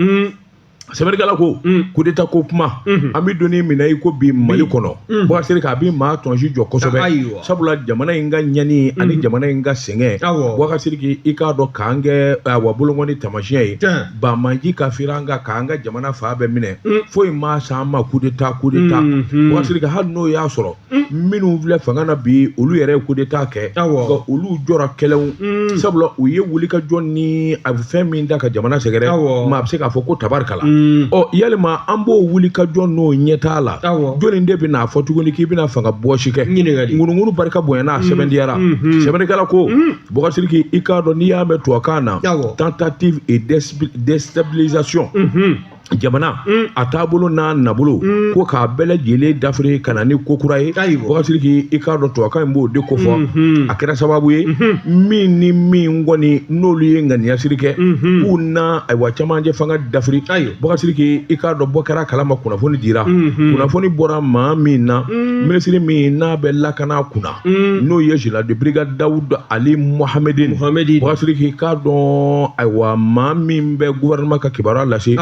Sɛbɛnnikɛla ko coup d'état ko kuma, an bɛ don min na i ko bi Mali kɔnɔ, Bubakari, k'a bɛ maa tɔnsi jɔ kosɛbɛ, sabula jamana in ka ɲani ani jamana in ka sɛgɛn, Bubakari Sidiki, i k'a dɔn k'an kɛ awa bolonkɔni taamasiyɛn ye, banbaanci ka fira an kan k'an ka jamana fan bɛɛ minɛ, foyi ma s'an ma coup d'état, coup d'état. Bubakari Sidiki, hali n'o y'a sɔrɔ minnu filɛ fanga na bi, olu yɛrɛ ye coup d'état kɛ, nka olu jɔra kɛlɛw, sabula u ye wulikajɔ ni a bɛ fɛn min da ka jamana sɛgɛrɛ, maa bɛ se k'a fɔ ko tabarikala. Ɔ yalima an b'o wulikajɔ n'o ɲɛtaa la, jɔnni de bɛna fɔ tuguni k'i bɛna fanga bɔsi kɛ? Ŋunuŋunu barika bonyana, a sɛbɛntiyara. Sɛbɛnnikɛla ko, Bubakari Sidiki, i k'a dɔn n'i y'a mɛn tubabukan na tentative et déstabilisation, jamana a taabolo n'a nabolo ko k'a bɛɛ lajɛlen dafiri ka na ni ko kura ye. Bubakari Sidiki, i k'a dɔn tubabukan in b'o de kofɔ. A kɛra sababu ye min ni min kɔni n'olu ye ŋaniyasiri kɛ k'u na ayiwa camancɛ fanga dafiri, Bubakari Sidiki, i k'a dɔn bɔ kɛra kalama, kunnafoni dira, kunnafoni bɔra maa min na, minisiri min n'a bɛ lakana kunna, n'o ye général de brigade Dawud Ali Mohamedine. Bubakari Sidiki, i k'a dɔn ayiwa maa min bɛ gouvernement ka kibaruya lase,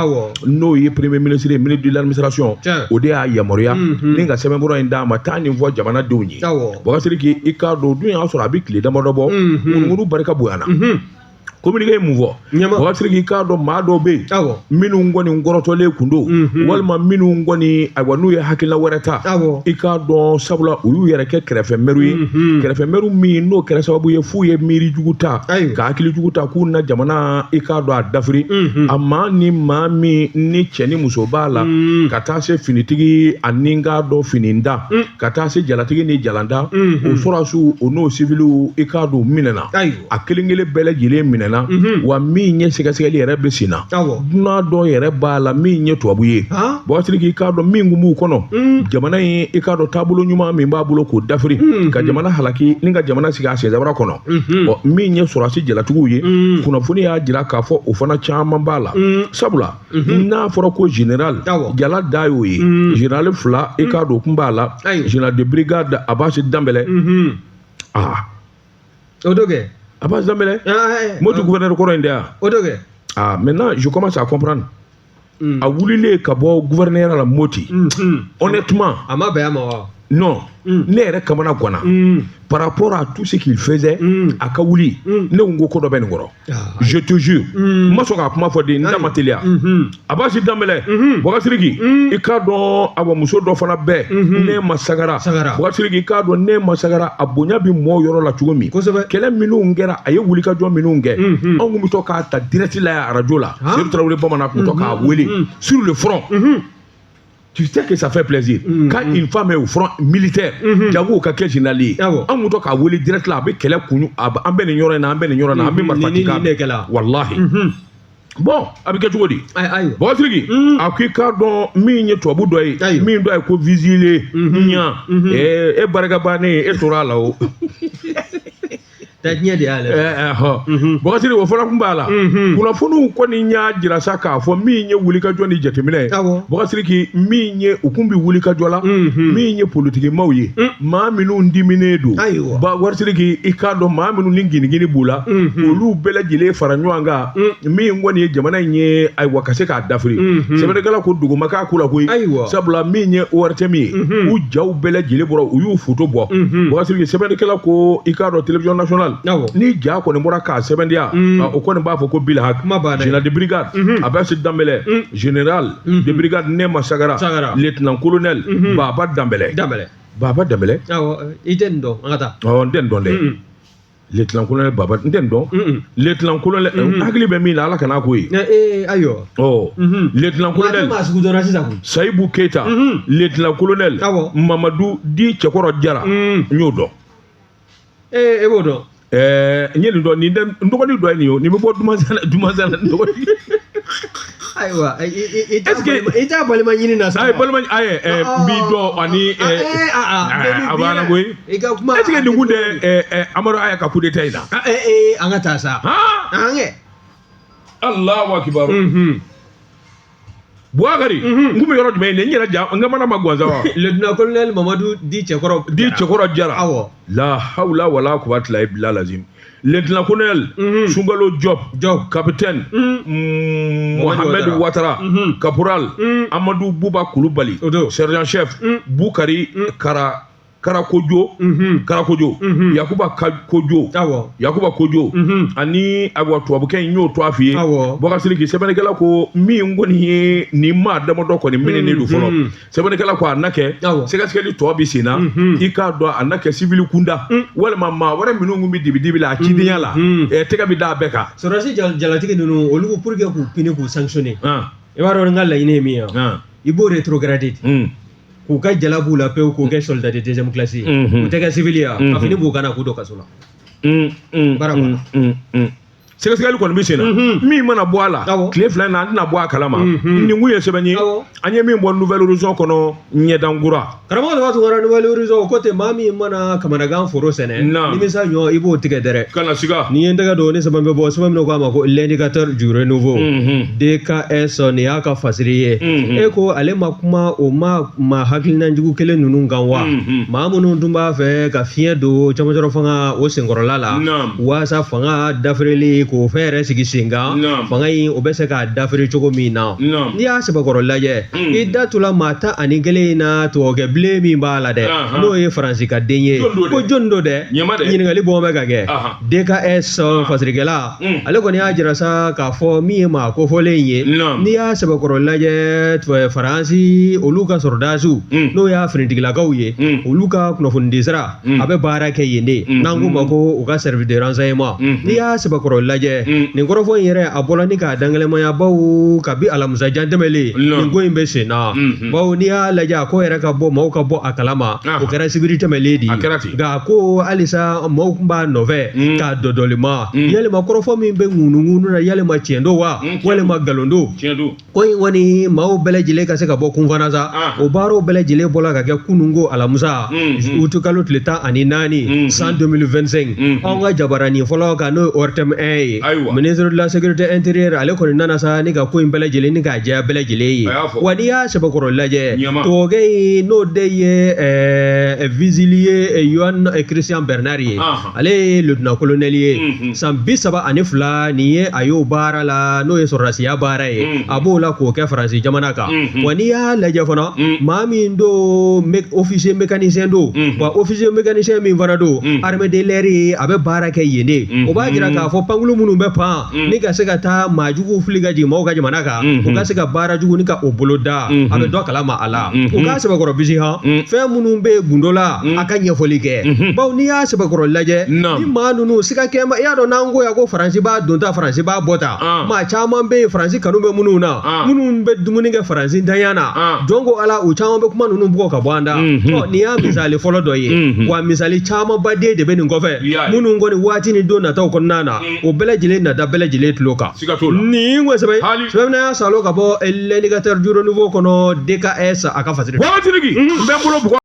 n'o ye premier ministre ye, ministre de l'administration, o de y'a yamaruya ni ka sɛbɛnfura in d'a ma, taa nin fɔ jamanadenw ye. Bubakari Sidiki, i k'a dɔn o dun y'a sɔrɔ a bɛ tile damadɔ bɔ, ŋunuŋunu barika bonyana. Communiqué ye mun fɔ? Bubakari Sidiki, i k'a dɔn maa dɔw bɛ yen minnu kɔni kɔrɔtɔlen kun don, walima minnu kɔni ayiwa n'u ye hakilina wɛrɛ ta, i k'a dɔn sabula u y'u yɛrɛ kɛ kɛrɛfɛmɛriw ye, kɛrɛfɛmɛriw min n'o kɛra sababu ye f'u ye miiri jugu ta ka hakili jugu ta k'u na jamana, i k'a dɔn a dafiri. A maa ni maa min ni cɛ ni muso b'a la, ka taa se finitigi ani n k'a dɔn fininda, ka taa se jalatigi ni jalanda, o sɔrɔdasiw o n'o siviliw, i k'a dɔn u minɛna, a kelen kelen bɛɛ lajɛlen minɛna. Wa min ye sɛgɛsɛgɛli yɛrɛ bɛ sen na, dunan dɔ yɛrɛ b'a la min ye tubabu ye. Bubakari Sidiki, i k'a dɔn min kun b'u kɔnɔ, jamana in, i k'a dɔn taabolo ɲuman min b'a bolo k'o dafiri ka jamana halaki ni ka jamana sigi a sensabara kɔnɔ. Ɔ min ye sɔrɔdasi jalatigiw ye, kunnafoni y'a jira k'a fɔ o fana caman b'a la, sabula n'a fɔra ko général jala da y'o ye, général fila, i k'a dɔn o kun b'a la, général de brigade Abasi Danbɛlɛ. Aa, o do kɛ. Abbas Dambélé, Moti gouverneur kɔrɔ in tɛ yan? O do kɛ. Ah, maintenant je commence à comprendre. A wulilen ka bɔ gouverneur la Moti, honnêtement, a ma bɛn a ma wa? Non, ne yɛrɛ kamana ganna par rapport à tout ce qu'il faisait. A ka wuli, ne ko ko dɔ bɛ nin kɔrɔ, je te jure, n ma sɔn k'a kuma fɔ de, n da ma teliya. Abasi Danbɛlɛ, Bubakari Sidiki, i k'a dɔn awa muso dɔ fana bɛɛ, Nɛma Sagara. Bubakari Sidiki, i k'a dɔn Nɛma Sagara, a bonya bɛ mɔɔw yɔrɔ la cogo min, kɛlɛ minnu kɛra, a ye wulikajɔ minnu kɛ, anw kun bɛ to k'a ta direct la yan arajo la, Seydou Traoré bamanan kun bɛ to k'a wele sur le front. Tu sais que ça fait plaisir quand une femme est au front militaire, jago ka kɛ général ye. An kun to k'a wele direct la, a bɛ kɛlɛ kun, an bɛ nin yɔrɔ in na, an bɛ nin yɔrɔ in na, an bɛ marifa ci kan, walahi. Bon, a bɛ kɛ cogo di? Bubakari Sidiki, a ko i k'a dɔn min ye tubabu dɔ ye, min dɔ ye ko visile ɲa, e barika bannen, e tora a la o. Diɲɛ de y'ale. Bubakari Sidiki, o fana kun b'a la. Kunnafoniw kɔni y'a jira sa k'a fɔ min ye wulikajɔ ni jateminɛ ye, Bubakari Sidiki, min ye u kun bɛ wulikajɔ la, min ye politikimaw ye, maa minnu diminen don, Bubakari Sidiki, i k'a dɔn maa minnu ni ginigini b'u la, olu bɛɛ lajɛlen fara ɲɔgɔn kan, min kɔni ye jamana in ye, ayiwa, ka se k'a dafiri. Sɛbɛnnikɛla ko duguma k'a ko la koyi, sabula min ye ORTM ye, u jaw bɛɛ lajɛlen bɔra, u y'u foto bɔ. Bubakari Sidiki, sɛbɛnnikɛla ko i k'a dɔn télévision nationale, ni ja kɔni bɔra k'a sɛbɛntiya, o kɔni b'a fɔ ko Bilhak, général de brigade Abasi Danbɛlɛ, général de brigade Nɛma Sagara, lieutenant colonel Baba Danbɛlɛ. Baba Danbɛlɛ. I tɛ nin dɔn, an ka taa. Ɔ, n tɛ nin dɔn dɛ. Lieutenant colonel Baba, n tɛ nin dɔn. Lieutenant colonel, hakili bɛ min na, Ala kana ko ye. Ayiwa. Ɔ, lieutenant colonel Sayibu Keyita, lieutenant colonel Mamadu Di Cɛkɔrɔ Jara, n y'o dɔn. E b'o dɔn. N ye nin dɔn, nin n dɔgɔnin dɔ ye nin ye, nin bɛ bɔ Dumansana n dɔgɔnin. Ayiwa, est-ce que i t'a balima ɲini na sa? Ayi, balima, ayi, n b'i dɔn ani a banna koyi. I ka kuma. Est-ce que nin kun tɛ Amadu Aya ka coup d'état in na? An ka taa sa. An kɛ. Allahu akibaru. Bouakari, n kun bɛ yɔrɔ jumɛn ye? N yɛrɛ ja n ka mana ma gansan wa? Lieutenant colonel Mamadu dit Cɛkɔrɔ. Dit Cɛkɔrɔ Jara. Awɔ. La hawla wala quwwata illa lazim. Lieutenant colonel Sungalo Diop. Diop. Capitaine Mohamed Ouattara. Caporal Amadou Bouba Koulibaly. Sergent chef Boukari Kara Karakojo, Karakojo, Yakuba Kojo. Awɔ. Yakuba Kojo ani ayiwa tubabukɛ in, n y'o to a f'i ye. Awɔ. Boubacar Sidiki, sɛbɛnnikɛla ko min kɔni ye nin maa damadɔ kɔni minɛnen don fɔlɔ, sɛbɛnnikɛla ko a na kɛ sɛgɛsɛgɛli tɔ bɛ sen na. I k'a dɔn a na kɛ civil kunda walima maa wɛrɛ minnu kun bɛ dibi dibi la a cidenya la, tɛgɛ bɛ da a bɛɛ kan. Sɔrɔdasi jalatigi ninnu, olu ko pour que k'u punir, k'u sanctionner, i b'a dɔn n ka laɲini ye min ye, i b'o rétrograder k'u ka jala b'u la pewu, k'u kɛ soldat de deuxième classe ye. U tɛ kɛ civil ye, ka fini b'u kan na, k'u don kaso la. Baara banna. Sɛgɛsɛgɛli kɔni bɛ sen na, min mana bɔ a la tile 2 in na, an tɛna bɔ a kalama. Nin kun ye sɛbɛn ye an ye min bɔ Nouvel Horizon kɔnɔ, ɲɛdankura. Karamɔgɔ Daba Tunkara, Nouvel Horizon ko ten, maa min mana kamanagan foro sɛnɛ, nimisa ɲɔ, i b'o tigɛ dɛrɛ. Kana siga. Ni ye n tɛgɛ don ni sɛbɛn bɛ bɔ, sɛbɛn min ko a ma ko L'indicateur du renouveau, DKS, nin y'a ka fasiri ye. E ko ale ma kuma o ma maa hakilina jugu kelen ninnu kan wa? Maa minnu tun b'a fɛ ka fiɲɛ don camancɛrɔ fanga o senkɔrɔla la, waasa fanga dafirili k'o fɛn yɛrɛ sigi sen kan, fanga in o bɛ se k'a dafiri cogo min na. N'i y'a sɛbɛkɔrɔ lajɛ, i da tula maa 11 in na, tubabukɛ bilen min b'a la dɛ, n'o ye Faransi ka den ye, ko jɔn don dɛ? Ɲininkali bɔn bɛ ka kɛ. DKS fasirikɛla, ale kɔni y'a jira sa k'a fɔ min ye maa kofɔlen ye, n'i y'a sɛbɛkɔrɔ lajɛ, Faransi olu ka sɔrɔdasiw, n'o y'a finitigilakaw ye, olu ka kunnafonidi sira a bɛ baara kɛ yen de, n'an k'o ma ko u ka service de renseignement. N'i y'a sɛbɛkɔrɔ lajɛ, nin kɔrɔfɔ in yɛrɛ, a bɔla ni k'a dangɛlɛmaya, bawo kabi alamisa jan tɛmɛlen, nin ko in bɛ sen na, bawo n'i y'a lajɛ, a ko yɛrɛ ka bɔ, maaw ka bɔ a kalama, o kɛra sibiri tɛmɛlen de ye. Nka ko halisa maaw tun b'a nɔfɛ k'a dɔdɔlima, yalima kɔrɔfɔ min bɛ ŋunuŋunu na, yalima tiɲɛ don wa, walima nkalon don? Ko in kɔni, maaw bɛɛ lajɛlen ka se ka bɔ kun fana sa, o baaraw bɛɛ lajɛlen bɔla ka kɛ kununko alamisa, uti kalo tile 14, san 2025, anw ka jabaranin fɔlɔ kan, n'o ye ORTM 1 ye. Ministre de la sécurité intérieure, ale kɔni nana sa ni ka ko in bɛɛ lajɛlen ni k'a jɛya bɛɛ lajɛlen ye. Wa n'i y'a sɛbɛkɔrɔ lajɛ, tubabukɛ in, n'o de ye Vezilier Yohan Christian Bernard ye, ale ye lieutenant colonel ye, san 32 nin ye a y'o baara la, n'o ye sɔrɔdasiya baara ye, a b'o la k'o kɛ Faransi jamana kan. Wa n'i y'a lajɛ fana, maa min don, officier mécanicien don, wa officier mécanicien min fana don, armée de l'air ye, a bɛ baara kɛ yen de. O b'a jira k'a fɔ pankulu minnu bɛ pan ni ka se ka taa maajuguw fili ka jigin maaw ka jamana kan, u ka se ka baara jugu ni ka o bolo da, a bɛ dɔ kalama a la. U k'a sɛbɛkɔrɔ bisi han, fɛn minnu bɛ yen gundo la, a ka ɲɛfɔli kɛ, bawo n'i y'a sɛbɛkɔrɔ lajɛ, ni maa ninnu siga kɛ, i y'a dɔn n'an ko yan ko Faransi b'a don ta, Faransi b'a bɔ ta, maa caman bɛ yen Faransi kanu bɛ minnu na, minnu bɛ dumuni kɛ Faransi ntanya na, jɔn ko Ala, u caman bɛ kuma ninnu bugɔ ka bɔ an da. Ɔ, nin y'a misali fɔlɔ dɔ ye, wa misali camanba den de bɛ nin kɔfɛ, minnu kɔni waati ni don nataw kɔnɔna na, o bɛɛ lajɛlen nata bɛɛ lajɛlen tulo kan. Nin ko sɛbɛn sɛbɛn y'a salo ka bɔ L'indicateur du renouveau kɔnɔ, DKS a ka fasiri. Wagatigi n bɛ n bolo bugɔ.